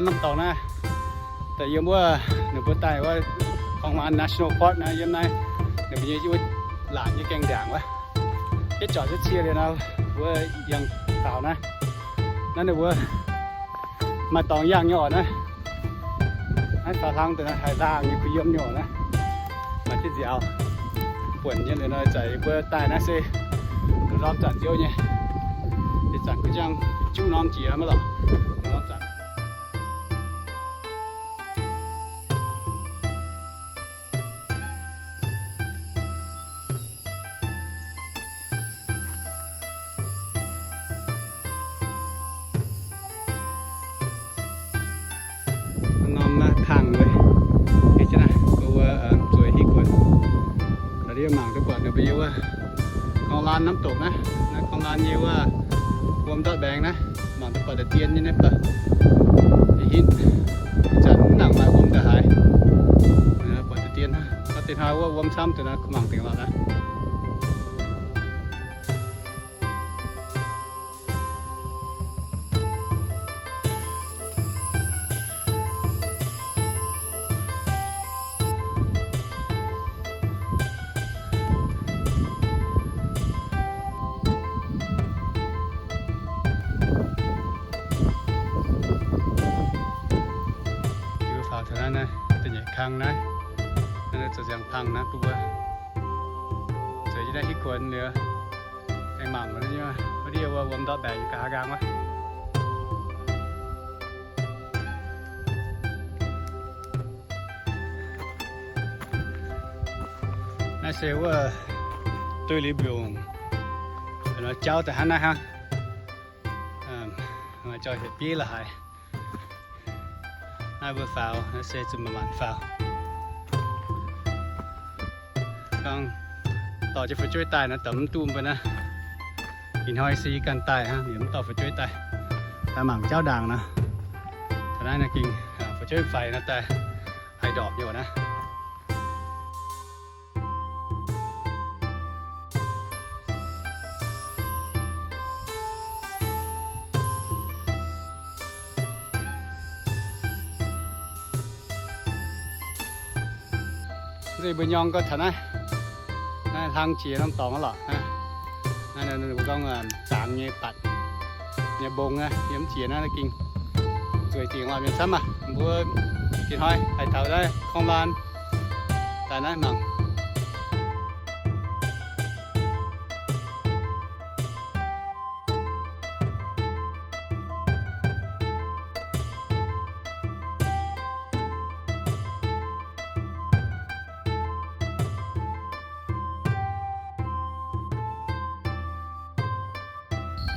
Norm dorngx naaiv, daaih yiem wuov ninh mbuo daaih wuov Khong Lan National Park naaiv, yiem naaiv ninh mbuo nyei wuov laatc nyei gaengh ndaangc wuov. Yietv zuotc yietv cie liuz naaiv wuov yangh faaux naaiv. Naaiv ninh mbuo maaih dorngx yangh nyei oc naaiv. Naaiv faaux hlang deix naaiv haih laangh nyei kuh yiem nyei oc naaiv. Maaih jienv nziaaux buonc nyei liuz nor, zanc yie mbuo daaih naaiv se lungh ndorm zanc nziouv nyei. Ih zanc guv jangv juqv norm jiex maiv lorqc. Lungh ndorm zanc. Norm naaiv pangh wuov, ih zanc naaiv mbuo wuov zueiz hitv guonx. Ndiev mangc duqv buatc ninh mbuo yiem wuov Khong Lan น้ำตก naaiv, naaiv Khong Lan nyei wuov wuom ndortv mbaengx naaiv, mangc duqv buatc deix dien nyei naaiv baac. Ih hitv, ih zanc mv nangc maaih wuom daaih haaix. Buatc deix dien, gorngv deix hnoi wuov wuom camv deix naaiv, mangc dingc lorqc naaiv. Yie faaux taux naaiv, naaiv da'nyeic kang naaiv, naaiv zoux nziang pangh naaiv bun mbuo zueiz jienv naaiv hitv kuonx liuz, aengx mangc wuov ndiev wuov wuom ndortv mbaengx nqa'haav nqaang wuov. Naaiv se wuov duih liuz mbiungc, jauv daaih hnangv naaiv hnangv. Maaih jauv hietc bieiv la'haaix. Naaiv mbuo faaux, naaiv se zuqc manc-manc faaux. Gorngv dorh jienv fu'jueiv daaih naaiv, dorh mv duqv mbuo naaiv. Ih hnoi se yie ganh daaih hnangv, yie mv dorh fu'jueiv daaih. Daaih mangc jauv ndaangc nor. Taux naaiv naaiv ging fu'jueiv faix nor daaih haih ndorpc nyei oc naaiv. Nzengc mbuo nyorng gau taux naaiv, naaiv hlang jiex norm dorngx lorqc. Naaiv ninh mbuo gorngv zaangc nyei batc nyei mbong naaiv, yiem jiex naaiv ging zueiz dingc lorqc mienh camv aac. Mbuo dinh hnoi haih taux naaiv Khong Lan daaih naaiv mangc.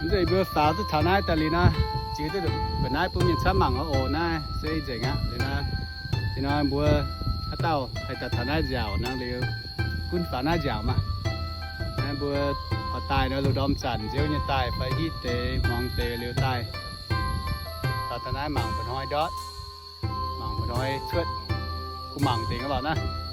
Nzengc mbuo faaux duqv taux naaiv daaih liuz nor, ziex duqv mbu'naaiv bun mienh camv mangc oc. Naaiv se nzengc aqv. Liuz nor, dinh hnoi mbuo haaix dauh haih daaih taux naaiv nziaauc nor liuz, gunv faaux naaiv nziaauc maah. Naaiv mbuo oix daaih nor, lungh ndorm zanc nziouv nyei daaih fai hitv deix hmuangx deix liuz daaih, faaux taux naaiv mangc mba'hnoi ndortv, mangc mba'hnoi cuotv, kuh mangc dingc lorqc naaiv.